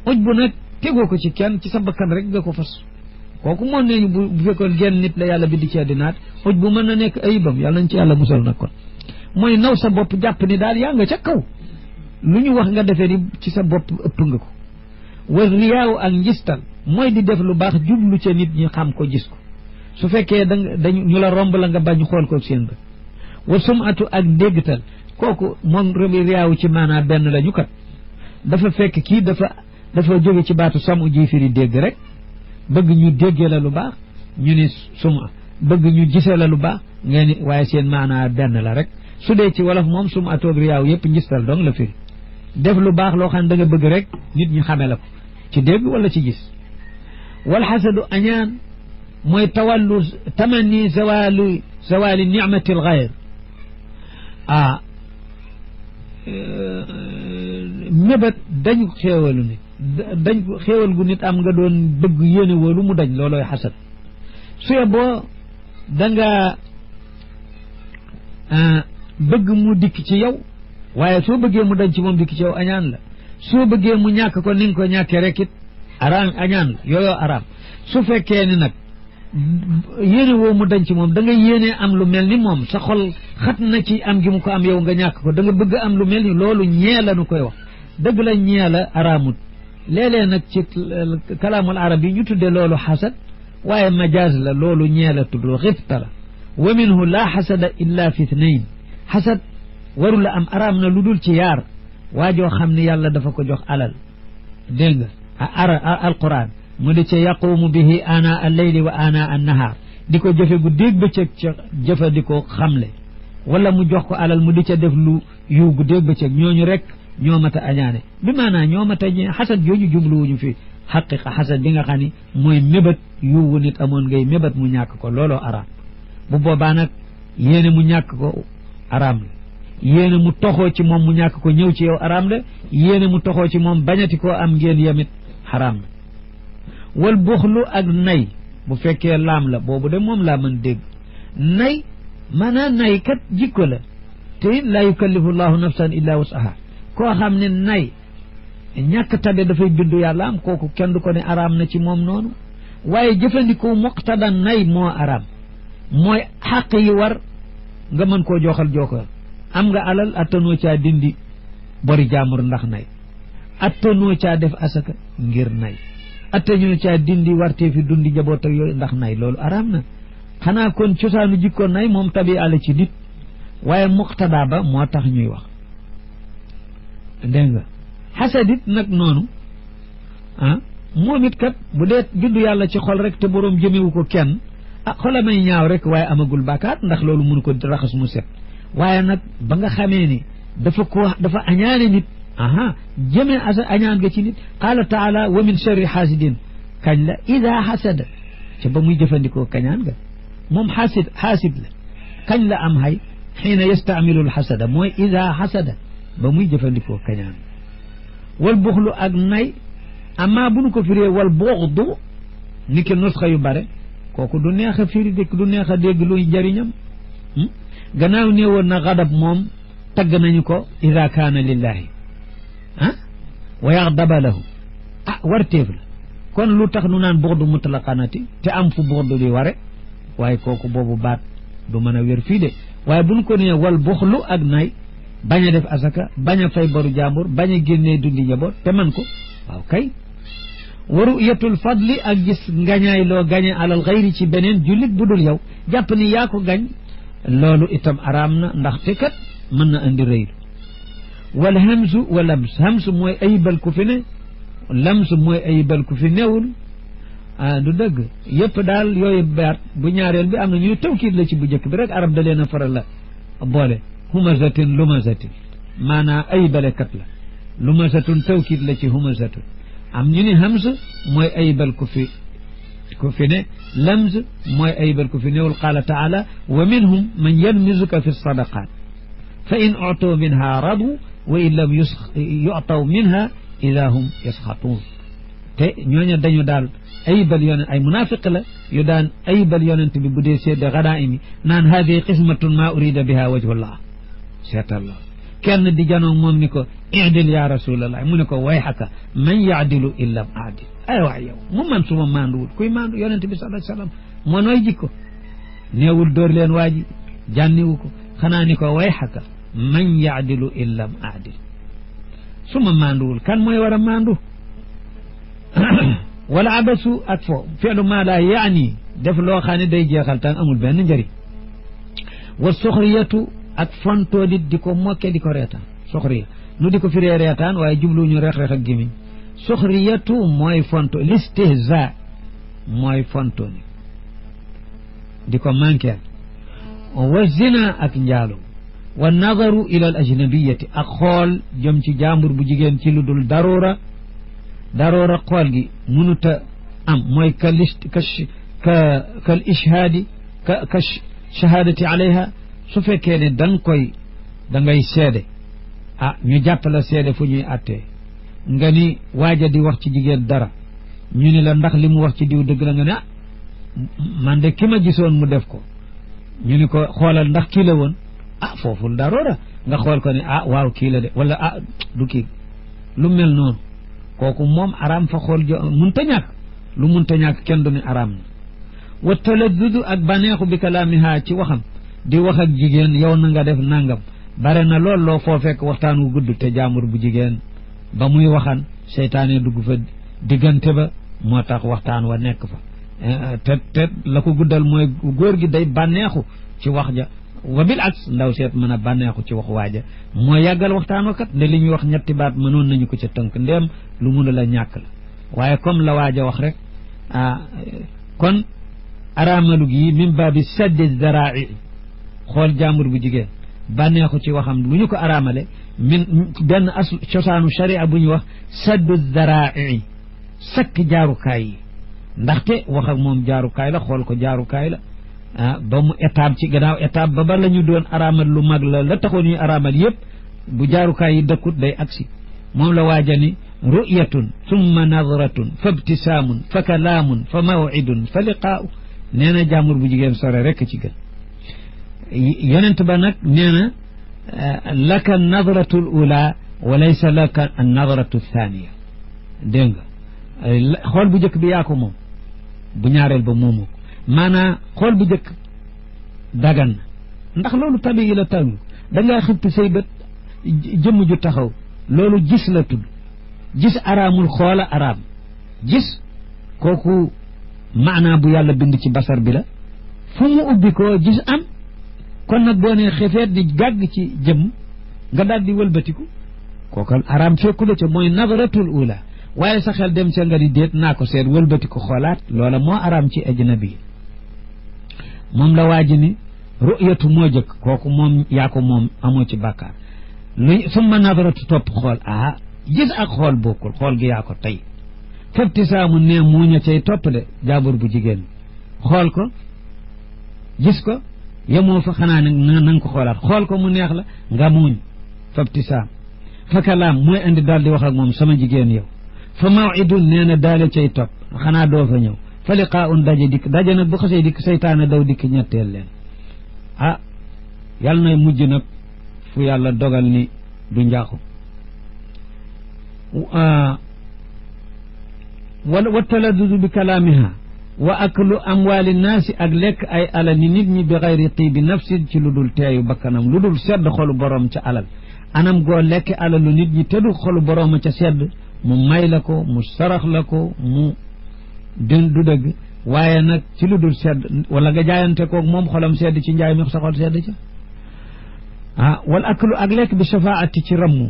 uj bu nag tegoo ko ci kenn ci sa bakkan rek nga ko fas kooku moom nee ñu bu fekkoon genn nit la yàlla bindi ci àddinaat uj bu mën na nekk ayibam yàlla nañ ci yàlla musal nag kon mooy naw sa bopp jàpp ni daal yaa nga ca kaw lu ñu wax nga defee ni ci sa bopp ëpp nga ko wa riyaaw ak njistal mooy di def lu baax jublu ca nit ñi xam ko gis ko su fekkee dañu ñu la romb la nga bañ xool ko seen bët wa sumatu ak déggtal kooku moom riyaaw ci maanaam benn la ñu kat dafa fekk kii dafa jóge ci baatu samu ji firi dégg rek bëgg ñu déggee la lu baax ñu ni suma bëgg ñu gisee la lu baax ngeen ni waaye seen maanaam benn la rek su dee ci wolof moom sum atoog riyaaw yëpp njistal dong la firi def lu baax loo xam ne da nga bëgg rek nit ñi xame la ko ci dégg wala ci gis wal xasadu añaan mooy tawallu tamanni zawali nicmati l gayr mébét dañ xéewalu nit dañ xéewal gu nit am nga doon bëgg yéene woolu mu dañ loolooy xasad suye boo da nga bëgg mu dikk ci yow waaye soo bëggee mu dañ ci moom dikk ci yow añaan la soo bëggee mu ñàkk ko ni nga ko ñàkkee rek it araam añaan la yooyoo araam su fekkee ni nag yéene woo mu dañ ci moom da nga yéene am lu mel ni moom sa xol xat na ci am gi mu ko am yow nga ñàkk ko da nga bëgg am lu mel ni loolu ñee la nu koy wax dëgg la ñee la araamut léeg-léeg nag ci kalaamul arab yi ñu tudde loolu xasad waaye majaaz la loolu ñee la tudd xifta la wa minhu laa xasada illa fi ithnayn xasad waru la am araam na lu dul ci yaar waajoo xam ne yàlla dafa ko jox alal dégg nga alquran mu di ca yaqumu bihi ana alleyli wa ana annahaar di ko jëfe gu dégg bëccëg ca jëfa di ko xamle wala mu jox ko alal mu di ca def lu yiw gu dégg bëccëg ñooñu rek ñoo mat a añaane bi maanaa ñoo mat a ñee xasad jooju jubluwuñu fi xaqiqa xasad bi nga xam ni mooy mébét yuwu nit amoon ngay mébét mu ñàkk ko looloo araam bu boobaa nag yéene mu ñàkk ko araam la yéene mu toxoo ci moom mu ñàkk ko ñëw ci yow araam la yéene mu toxoo ci moom bañati koo am ngeen yamit xaraam la wal buxlu ak nay bu fekkee laam la boobu de moom laa mën dégg nay maanaam nay kat jikko la te it laa yukallifu llahu nafsan illa wasaha koo xam ne nay ñàkk tabe dafay bindu yàlla am kooku kenn du ko ne araam na ci moom noonu waaye jëfandikoo muqtada nay moo araam mooy xaq yi war nga mën koo joxal jookal am nga alal attanoo caa dindi bori jaamur ndax nay attanoo caa def asaka ngir nay attanoo caa dindi wartee fi dundi jaboot ak yooyu ndax nay loolu araam na xanaa kon cosaanu jikko nay moom tabi ala ci nit waaye muqtada ba moo tax ñuy wax dégg nga xasadit nag noonu moom it kat bu dee juddu yàlla ci xol rek te boroom jëmewu ko kenn xolamay ñaaw rek waaye amagul bàkkaat ndax loolu mënu ko raxas mu set waaye nag ba nga xamee ni dafa añaane nit jëmee añaan nga ci nit qaala taala wa min sharri xaasidin kañ la ida xasada ca ba muy jëfandikoo kañaan nga moom xaasid la kañ la am hay xiina yastaamilu lxasada mooy ida xasada ba muy jëfandikoo kañaan wal buxlu ak nay amma bu nu ko firee wal buxdu ni ki nusxa yu bare kooku du neex a firi dëkk du neex a dégg luy njariñam gannaaw nee woon na xadab moom tagg nañu ko ida kaana lillahi wa yaxdaba lahu warteef la kon lu tax nu naan buxdu mutlaqanati te am fu buxdu di ware waaye kooku boobu baat du mën a wér fii de waaye bu nu ko nee wal buxlu ak nay bañ a def asaka bañ a fay boru jàmbur bañ a génnee dundi njaboot te man ko waaw kay wa ru'yatul fadli ak gis ngañaay loo gañe alal xayri ci beneen jullit bu dul yow jàpp ni yaa ko gañ loolu itam araam na ndaxte kat mën na andi rëylu wal hamsu wa lams hamsu mooy ayibal ku fi ne lams mooy ayibal ku fi newul du dëgg yëpp daal yooyu baat bu ñaareel bi am na ñuy tawkiit la ci bu njëkk bi rek arab da leen a faral la boole humazatin lumazatin maanaam ayibalekat la lumazatun tawkiit la ci humazatun am ñu ni hams mooy ayibal ku fi ne lams mooy ayibal ku fi newul qaala taala wa minhum man yanmizuka fi sadaqat fa in utu minha radu wa in lam yu'taw minha ida hum yasxatuun te ñooñu dañu daal ayibal yonent ay munafiq la yu daan ayibal yonent bi bu dee seede ganaa'im naan hadihi qismatun ma urida biha wajhullah seetal la kenn di janoo moom ni ko idil ya rasulallah mu ne ko wayxaka man yaadilu illam aadil ay waay yow mu man suma maanduwul kuy maandu yonente bi sallallahu alayhi wasallam moo nooy jikko neewul dóor leen waa ji jànniwu ko xanaa ni ko wayxaka man yaadilu illam aadil suma maanduwul kan mooy war a maandu wala abasu ak fo fi'lu ma la yaani def loo xam ne day jeexal tan amul benn njëriñ wa soxriyatu ak fontoo nit di ko mokke di ko reetaan soxriya nu di ko firee reetaan waaye jubluñu reex-reex ak gémmiñ soxriyatu mooy fonto listihza mooy fonto ni di ko manqueel wa zina ak njaalo wa nadaru ila al ajnabiyati ak xool jëm ci jàmbur bu jigéen ci lu dul daroora xool gi mënuta am mooy kal ishaadi ka shahadati alayha su fekkee ne da ngay seede ñu jàppala seede fu ñuy attee nga ni waaja di wax ci jigéen dara ñu ni la ndax li mu wax ci diw dëgg la nga ne man de ki ma gisoon mu def ko ñu ni ko xoolal ndax kii la woon foofu daroora nga xool ko ne waaw kii la de wala du kii lu mel noonu kooku moom araam fa xool munta ñàkk lu munta ñàkk kenn du ni araam na wa taladdudu ak baneexu bi kalaamiha ci waxam di wax ak jigéen yow na nga def nangam bare na lool loo foo fekk waxtaan wu gudd te jaambur bu jigéen ba muy waxan seytaane dugg fa diggante ba moo tax waxtaan wa nekk fa te la ko guddal mooy góor gi day bànneexu ci wax ja wa bil aks ndaw seet mën a bànneexu ci wax waaja moo yàggal waxtaan wa kat nde li ñuy wax ñetti baat mënoon nañu ko ca tënk ndéem lu mun a la ñàkk la waaye comme la waaja wax rek kon araamalu gi min baabi saddi zarai xool jàmbur bu jigéen bànneexu ci waxam lu ñu ko araamale benn asl cosaanu sharia bu ñu wax saddu zarai sakk jaarukaay yi ndaxte wax ak moom jaarukaay la xool ko jaarukaay la ba mu étape ci gannaaw étape ba la ñu doon araamal lu mag la taxoon ñuy araamal yëpp bu jaarukaay yi dëkkut day agsi moom la waaja ni ru'yatun summa nadratun fa ibtisaamun fa kalaamun fa maw'idun fa liqaa'u nee na jàmbur bu jigéen sore rekk ci gën yonent ba nag nee na laka nadratu l ula wa laysa laka an nadratu thaniya dégg nga xool bu njëkk bi yaa ko moom bu ñaareel ba moomu ko maanaam xool bu njëkk dagan na ndax loolu tabi yi la tàngu da ngaa xippi say bët jëmm ju taxaw loolu gis la tudd gis araamul xoola araam gis kooku maanaa bu yàlla bind ci basar bi la fu mu ubbi ko gis am kon nag boo nee xefeet di gàgg ci jëmm nga daal di wëlbatiku kookal araam fekku la ca mooy nadratul ula waaye sa xel dem ca nga di déet naa ko seet wëlbatiku xoolaat loola moo araam ci ajnabi moom la waaji ni ru'yatu moo jëkk kooku moom yaa ko moom amoo ci bàkkaar luy summa nadratu topp xool gis ak xool bokkul xool gi yaa ko tey fabtisaamu ne muuña cay topp de jaabur bu jigéen xool ko gis ko yemoo fa xanaa nag na nga ko xoolaat xool ko mu neex la nga muuñ fabtisaam fa kalaam mooy indi daal di wax ak moom sama jigéen yow fa maw'idun nee na daale cay topp xanaa doo fa ñëw fa liqaa'un daje nag bu xasee dikk seytaane daw dikk ñetteel leen yàlla na mujj nag fu yàlla dogal ni du njaaxu wa taladudu bi kalaamiha wa aklu amwaali naasi ak lekk ay alal ni nit ñi bi xayri tiibi nafsin ci lu dul teeyu bakkanam lu dul sedd xolu borom ca alal anam goo lekk alalu nit ñi te du xolu borom ca sedd mu may la ko mu sarax la ko mu du dëgg waaye nag ci lu dul sedd wala nga jaayante koog moom xolam sedd ci njaay mi sa xol sedd ca wal aklu ak lekk bi shafaati ci rammu